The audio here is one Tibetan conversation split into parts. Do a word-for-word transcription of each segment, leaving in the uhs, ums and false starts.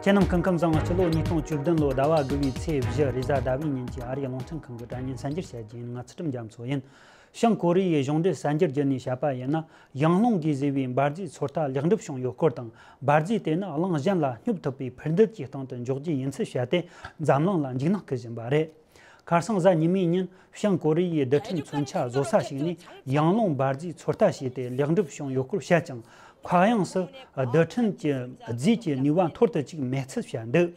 ཁྱེད་རྣམས་སྐུ་ཁམས་བཟང་། སྤྱི་ལོ་ཉིས་སྟོང་བཅུ་བདུན་ལོ་ཟླ་བ་དགུ་བའི་ཚེས་བཞི་རེས་གཟའ་ཟླ་བའི་ཉིན་གྱི་ཨ་རིའི་རླུང་འཕྲིན་ཁང་གི་དྲ་བརྙན་གསར་འགྱུར་བཤད་རྒྱུ་ཡིན། ང་ཚུལ་ཁྲིམས་རྒྱ་མཚོ་ཡིན། བྱང་ཀོ་རི་ཡའི་གཞུང་འབྲེལ་གསར་འགྱུར་བརྒྱུད་ནས་བཤད་པ་ཡིན་ན། ཡང་རླུང་གིས་བཟོས་པའི་འབར་རྫས་ཚོད་ལྟ་ལེགས་འགྲུབ་བྱུང་ཡོད་སྐོར་དང་། འབར་རྫས་དེ་ནི་གླིང་གཞན་ལ་སྙོབ་ཐུབ་པའི་འཕུར་མདེལ་གྱི་སྟེང་དུ་འཇོག་རྒྱུ་ཡིན་ཚུལ་བཤད་དེ། འཛམ་གླིང་ལ་འཇིགས་སྣང་སྐུལ་བཞིན་པ་རེད། ཁ་སང་གཟའ་ཉི་མའི་ཉིན་བྱང་ཀོ་རི་ཡའི་རྡུལ་ཕྲན་མཚོན་ཆ་བཟོ་ས་ཞིག་ནས་ཡང་རླུང་འབར་རྫས་ཚོད་ལྟ་བྱས་ཏེ་ལེགས་འགྲུབ་བྱུང་ཡོད་སྐོར་བཤད་ཀྱང་། མཁའ་དབྱིངས་སུ་རྡུལ་ཕྲན་གྱི་རྫས་ཀྱི་ནུས་པ་འཐོར་དུ་བཅུག་མེད་ཚུལ་བཤད་འདུག་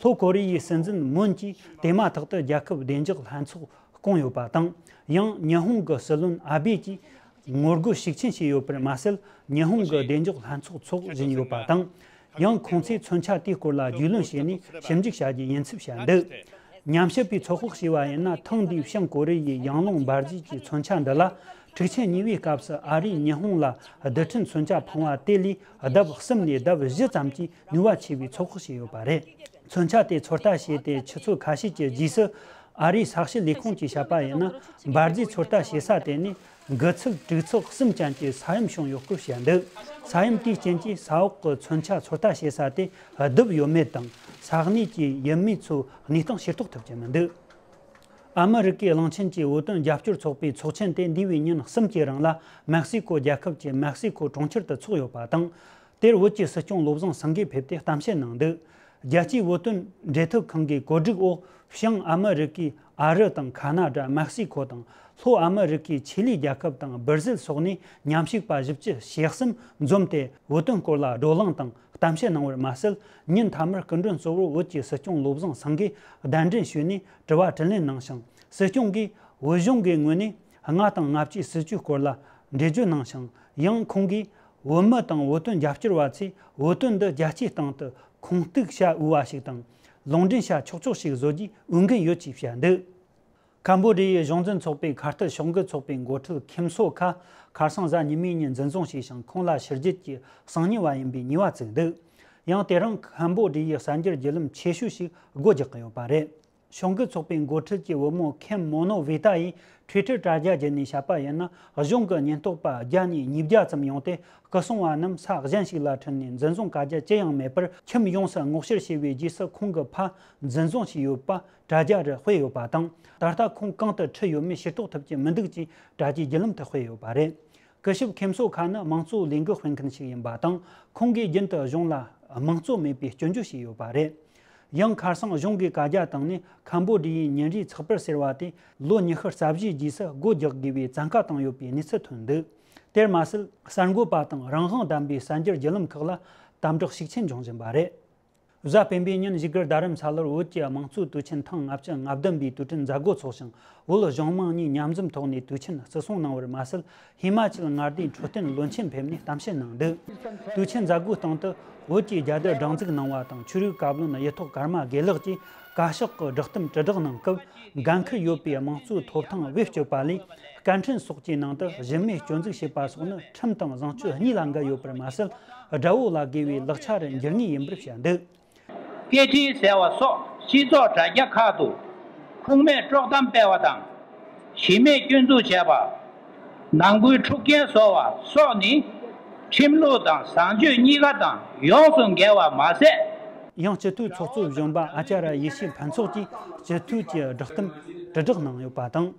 ལྷོ་ཀོ་རི་ཡའི་སྲིད་འཛིན་མུན་གྱིས་དེ་མ་ཐག་ཏུ་རྒྱལ་ཁབ་བདེ་འཇགས་ལྷན་ཚོགས་བསྐོངས་ཡོད་པ་དང་། ཡང་ཉི་ཧོང་གི་སྲིད་བློན་ཨ་བེ་གྱིས་ངོ་རྒོལ་ཤུགས་ཆེན་བྱས་ཡོད་པར་མ་ཟད། ཉི་ཧོང་གི་བདེ་འཇགས་ལྷན་ཚོགས་འཚོགས་བཞིན་ཡོད་པ་དང་། ཡང་ཁོང་ཚོས་མཚོན་ཆ་དེའི་སྐོར་ལ་རྒྱུས་ལོན་བྱས་ནས་ཞིབ་འཇུག་བྱ་རྒྱུ་ཡིན་ཚུལ་བཤད་འདུག་ཉམས་ཞིབ་པས་ཚོད་དཔག་བྱས་པ་ཡིན་ན། ཐེངས་འདིའི་བྱང་ཀོ་རི་ཡའི་ཡང་རླུང་འབར་རྫས་ཀྱི་མཚོན་ཆ་འདི་ལ། འཁྲུག་ཆེན་གཉིས་པའི་སྐབས་སུ་ཨ་རིས་ཉི་ཧོང་ལ་རྡུལ་ཕྲན་མཚོན་ཆ་འཕངས་པ་དེ་ལས་ལྡབ་གསུམ་ནས་ལྡབ་བཞི་ཙམ་གྱིས་ནུས་པ་ཆེ་བའི་ཚོད་དཔག་བྱས་ཡོད་པ་རེད། མཚོན་ཆ་དེ་ཚོད་ལྟ་བྱས་ཏེ་ཆུ་ཚོད་ཁ་ཤས་ཀྱི་རྗེས་སུ། ཨ་རིའི་ས་གཤིས་ལས་ཁུངས་ཀྱིས་བཤད་པ་ཡིན་ན། འབར་རྫས་ཚོད་ལྟ་བྱེད་ས་དེ་ནི་དགུ་ཚད་དྲུག་ཚེག་གསུམ་ཅན་གྱི་ས་ཡོམ་བྱུང་ཡོད་སྐོར་བཤད་འདུག་ས་ཡོམ་དེའི་རྐྱེན་གྱིས་ས་འོག་གི་མཚོན་ཆ་ཚོད་ལྟ་བྱེད་ས་དེ་བརྡིབས་ཡོད་མེད་དང་། ས་གནས་ཀྱི་ཡུལ་མི་ཚོའི་གནས་སྟངས་ཤེས་རྟོགས་ཐུབ་ཀྱི་མི་འདུག་ཨ་མི་རི་ཀའི་གླིང་ཆེན་གྱི་བོད་དོན་རྒྱབ་སྐྱོར་ཚོགས་པའི་ཚོགས་ཆེན་དེ་འདས་པའི་ཉིན་གསུམ་གྱི་རིང་ལ་མེག་སི་ཀོ་རྒྱལ་ཁབ་ཀྱི་མེག་སི་ཀོ་གྲོང་ཁྱེར་དུ་འཚོགས་ཡོད་པ་དང་། དེར་བོད་ཀྱི་སྲིད་སྐྱོང་བློ་བཟང་སེང་གེ་ཕེབས་ཏེ་གཏམ་བཤད་གནང་འདུག་རྒྱལ་སྤྱིའི་བོད་དོན་འབྲེལ་མཐུད་ཁང་གི་བཀོད་སྒྲིག་འོག་བྱང་ཨ་མི་རི་ཀའི་ཨ་རི་དང་ཁ་ན་ཌ། མེག་སི་ཀོ་དང་། ལྷོ་ཨ་མི་རི་ཀའི་ཆི་ལི་རྒྱལ་ཁབ་དང་། སྦིར་ཟིལ་སོགས་ནས་ཉམས་ཞིབ་པ་བཞི་བཅུ་ཞེ་གསུམ་འཛོམས་ཏེ། བོད་དོན་སྐོར་ལ་བགྲོ་གླེང་དང་གཏམ་བཤད་གནང་བར་མ་ཟད། ཉིན་མཐའ་མར་སྐུ་མགྲོན་གཙོ་བོར་བོད་ཀྱི་སྲིད་སྐྱོང་བློ་བཟང་སེང་གེས་གདན་འདྲེན་ཞུས་ནས་དྲི་བ་དྲིས་ལན་གནང་ཞིང་། སྲིད་སྐྱོང་གིས་བོད་གཞུང་གི་ངོས་ནས་ལྔ་དང་ལྔ་བཅུའི་སྲིད་ཇུས་སྐོར་ལ་འགྲེལ་བརྗོད་གནང་ཞིང་། ཡང་ཁོང་གིས་བོད་མི་དང་བོད་དོན་རྒྱབ་སྐྱོར་བ་ཚོས་བོད་དོན་འདི་རྒྱལ་སྤྱིའི་སྟེང་དུ་ཁུངས་གཏུགས་བྱ་འོས་པ་ཞིག་དང་། ལུང་འདྲེན་བྱ་ཆོག་ཆོག་ཞིག་བཟོ་རྒྱུའི་འོས་འགན་ཡོད་ཅེས་བཤད་འདུག་ཁམ་བོ་ཌི་ཡའི་གཞུང་འཛིན་ཚོགས་པའི་ཁ་གཏད་ཕྱོགས་འགལ་ཚོགས་པའི་འགོ་ཁྲིད་ཁྱིམ་སོ་ཁ་ཁ་སང་གཟའ་ཉི་མའི་ཉིན་འཛིན་བཟུང་བྱས་ཤིང་། ཁོང་ལ་ཕྱི་རྒྱལ་གྱི་གསང་ཉུལ་བ་ཡིན་པའི་ཉེས་པ་བཙུགས་འདུག་ཡང་དེ་རིང་ཁམ་བོ་ཌི་ཡའི་གསར་འགྱུར་བརྒྱུད་ལམ་ཆེ་ཤོས་ཤིག་སྒོ་རྒྱག་གི་ཡོད་པ་རེད། ཕྱོགས་འགལ་ཚོགས་པའི་འགོ་ཁྲིད་ཀྱི་བུ་མོ་ཁེམ་མོ་ནོ་ཝི་ཏཱ་ཡིས་ཊུའི་ཊར་དྲ་རྒྱ་བརྒྱུད་ནས་བཤད་པ་ཡིན་ན། གཞུང་གི་ཉེན་རྟོག་པ་བརྒྱ་ནས་ཉིས་བརྒྱ་ཙམ་ཡོང་སྟེ། སྐུ་སྲུང་བ་རྣམས་ས་གཞན་ཞིག་ལ་ཁྲིད་ནས་འཛིན་བཟུང་བཀའ་རྒྱ་ཅི་ཡང་མེད་པར་ཁྱིམ་ཡོངས་སུ་སྔོག་བཤེར་བྱས་པའི་རྗེས་སུ། ཁོང་གི་ཕ་འཛིན་བཟུང་བྱས་ཡོད་པ་དྲ་རྒྱ་རུ་སྤེལ་ཡོད་པ་དང་། ད་ལྟ་ཁོང་གང་དུ་ཁྲིད་ཡོད་མེད་ཤེས་རྟོགས་ཐུབ་ཀྱི་མི་འདུག་ཅེས་དྲ་རྒྱའི་བརྒྱུད་ལམ་དུ་སྤེལ་ཡོད་པ་རེད། སྐུ་ཞབས་ཁེམ་སོ་ཁ་ནི་དམངས་གཙོ་ལས་འགུལ་སྤེལ་མཁན་ཞིག་ཡིན་པ་དང་། ཁོང་གིས་རྒྱུན་དུ་གཞུང་ལ་དམངས་གཙོ་མེད་པའི་སྐྱོན་བརྗོད་བྱས་ཡོད་པ་རེད། ཡང་ཁ་སང་གཞུང་གིས་བཀའ་རྒྱ་བཏང་ནས་ཁམ་བོ་ཌི་ཡའི་ཉིན་རེའི་ཚགས་པར་ཟེར་བ་དེ་ལོ་ཉི་ཤུ་རྩ་བཞིའི་རྗེས་སུ་སྒོ་རྒྱག་དགོས་པའི་བཙན་བཀའ་བཏང་ཡོད་པའི་གནས་ཚུལ་ཐོན་འདུག་དེར་མ་ཟད། གསར་འགོད་པ་དང་རང་དབང་ལྡན་པའི་གསར་འགྱུར་བརྒྱུད་ལམ་ཁག་ལ་དམ་དྲག་ཤུགས་ཆེན་འབྱུང་བཞིན་པ་རེད། གཟའ་སྤེན་པའི་ཉིན་བཞུགས་སྒར་རྡ་རམ་ས་ལར་བོད་ཀྱི་དམངས་གཙོའི་དུས་ཆེན་ཐེངས་ལྔ་བཅུ་ང་བདུན་པའི་དུས་དྲན་མཛད་སྒོ་འཚོགས་ཤིང་། བོད་གཞུང་མང་གཉིས་མཉམ་འཛོམས་ཐོག་ནས་དུས་ཆེན་བརྩི་སྲུང་གནང་བར་མ་ཟད། ཧི་མ་ཅལ་མངའ་སྡེའི་འཕྲོད་བསྟེན་བློན་ཆེན་ཕེབས་ནས་གཏམ་བཤད་གནང་འདུག་དུས་ཆེན་མཛད་སྒོའི་སྟེང་དུ་བོད་ཀྱི་རྒྱལ་དར་སྒྲེང་འཛུགས་གནང་བ་དང་། ཆོས་རིག་བཀའ་བློན་གཡུ་ཐོག་ཀརྨ་དགེ་ལེགས་ཀྱིས་བཀའ་ཤག་གི་བསྒྲགས་གཏམ་དྲིལ་བསྒྲགས་གནང་སྐབས། འགན་འཁུར་ཡོད་པའི་དམངས་གཙོའི་ཐོབ་ཐང་བེད་སྤྱོད་པ་ལས། སྐད་འཕྲིན་སོགས་ཀྱི་ནང་དུ་གཞི་མེད་སྐྱོན་འཛུགས་བྱེད་པ་སོགས་ནི་ཁྲིམས་དང་བཟང་སྤྱོད་གཉིས་ལ་འགལ་ཡོད་པར་མ་ཟད། དགྲ་བོ་ལ་དགེ་བའི་ལག་ཆ་རུ་འགྱུར་ངེས་ཡིན་པར་བཤད་འདུག་སྐད་འཕྲིན་ཟེར་བ་སོགས་སྤྱི་ཚོགས་དྲ་རྒྱ་ཁག་ཏུ་ཁུངས་མེད་དཀྲོག་གཏམ་སྤེལ་བ་དང་། གཞི་མེད་སྐྱོན་འཛུགས་བྱས་པ། ནང་ཁུལ་འཁྲུག་རྐྱེན་བཟོ་བ་སོགས་ནི་ཁྲིམས་ལུགས་དང་བཟང་སྤྱོད་གཉིས་ཀ་དང་ཡོངས་སུ་འགལ་བ་མ་ཟད། ཡང་སྤྱི་འཐུས་ཚོགས་གཙོ་གཞོན་པ་ཨ་ཅཱ་ར་ཡེ་ཤེས་ཕུན་ཚོགས་ཀྱིས་སྤྱི་འཐུས་ཀྱི་བསྒྲགས་གཏམ་དྲིལ་བསྒྲགས་གནང་ཡོད་པ་དང་།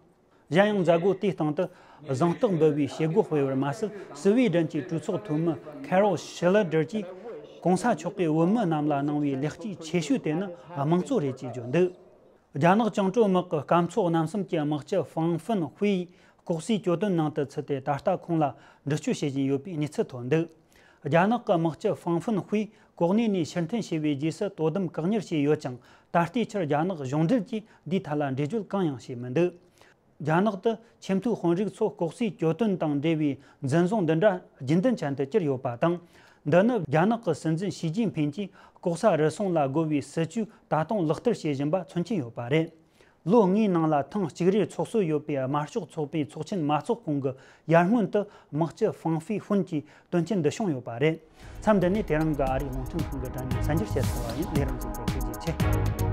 གཞན་ཡང་མཛད་སྒོ་དེའི་སྟེང་དུ་གཟེངས་རྟགས་འབུལ་བའི་བྱེད་སྒོ་སྤེལ་བར་མ་ཟད། སི་ཝི་ཌེན་གྱི་གྲོས་ཚོགས་འཐུས་མི་ཁེ་རོལ་ཤི་ལར་ཌར་གྱིས་གོང་ས་མཆོག་གིས་བོད་མི་རྣམས་ལ་གནང་བའི་ལེགས་སྐྱེས་ཆེ་ཤོས་དེ་ནི་དམངས་གཙོ་རེད་ཅེས་བརྗོད་འདུག་རྒྱ་ནག་བཅིངས་འགྲོལ་དམག་གི་སྐམ་ཚོགས་རྣམ་གསུམ་གྱི་དམག་སྤྱི་ཧྥང་ཧྥིན་ཧུའེ་ཡིས་ལྐོག་ཟའི་གྱོད་དོན་ནང་དུ་ཚུད་དེ། ད་ལྟ་ཁོང་ལ་འདྲི་གཅོད་བྱེད་བཞིན་ཡོད་པའི་གནས་ཚུལ་ཐོན་འདུག་རྒྱ་ནག་གི་དམག་སྤྱི་ཧྥང་ཧྥིན་ཧུའེ་གོ་གནས་ནས་ཕྱིར་འཐེན་བྱས་པའི་རྗེས་སུ་དོ་དམ་བཀག་ཉར་བྱས་ཡོད་ཀྱང་། ད་ལྟའི་ཆར་རྒྱ་ནག་གཞུང་འབྲེལ་གྱིས་འདིའི་ཐད་ལ་འགྲེལ་བརྗོད་གང་ཡང་བྱས་མི་འདུག་རྒྱ་ནག་ཏུ་ཆེས་མཐོའི་དཔོན་རིགས་ཚོ་ལྐོག་ཟའི་གྱོད་དོན་དང་འབྲེལ་བའི་འཛིན་བཟུང་འདི་འདྲ་རྒྱུན་ལྡན་ཅན་དུ་གྱུར་ཡོད་པ་དང་། འདི་ནི་རྒྱ་ནག་གི་སྲིད་འཛིན་ཞི་ཅིན་ཕིན་གྱིས་ལྐོག་ཟ་རུལ་སུངས་ལ་རྒོལ་བའི་སྲིད་ཇུས་ད་དུང་ལག་བསྟར་བྱེད་བཞིན་པ་མཚོན་གྱིན་ཡོད་པ་རེད། ལོ་ལྔའི་ནང་ལ་ཐེངས་གཅིག་རེ་ཚོགས་སྲོལ་ཡོད་པའི་དམར་ཤོག་ཚོགས་པའི་ཚོགས་ཆེན་མ་འཚོགས་གོང་གི་ཡར་སྔོན་དུ། དམག་སྤྱི་ཧྥང་ཧྥེ་ཧུན་གྱིས་དོན་རྐྱེན་འདི་བྱུང་ཡོད་པ་རེད། མཚམས་འདི་ནས་དེ་རིང་གི་ཨ་རིའི་རླུང་འཕྲིན་ཁང་གི་དྲ་བརྙན་གསར་འགྱུར་བཤད་ཚར་བ་ཡིན། ལས་རིམ་གཟིགས་པར་ཐུགས་རྗེ་ཆེ།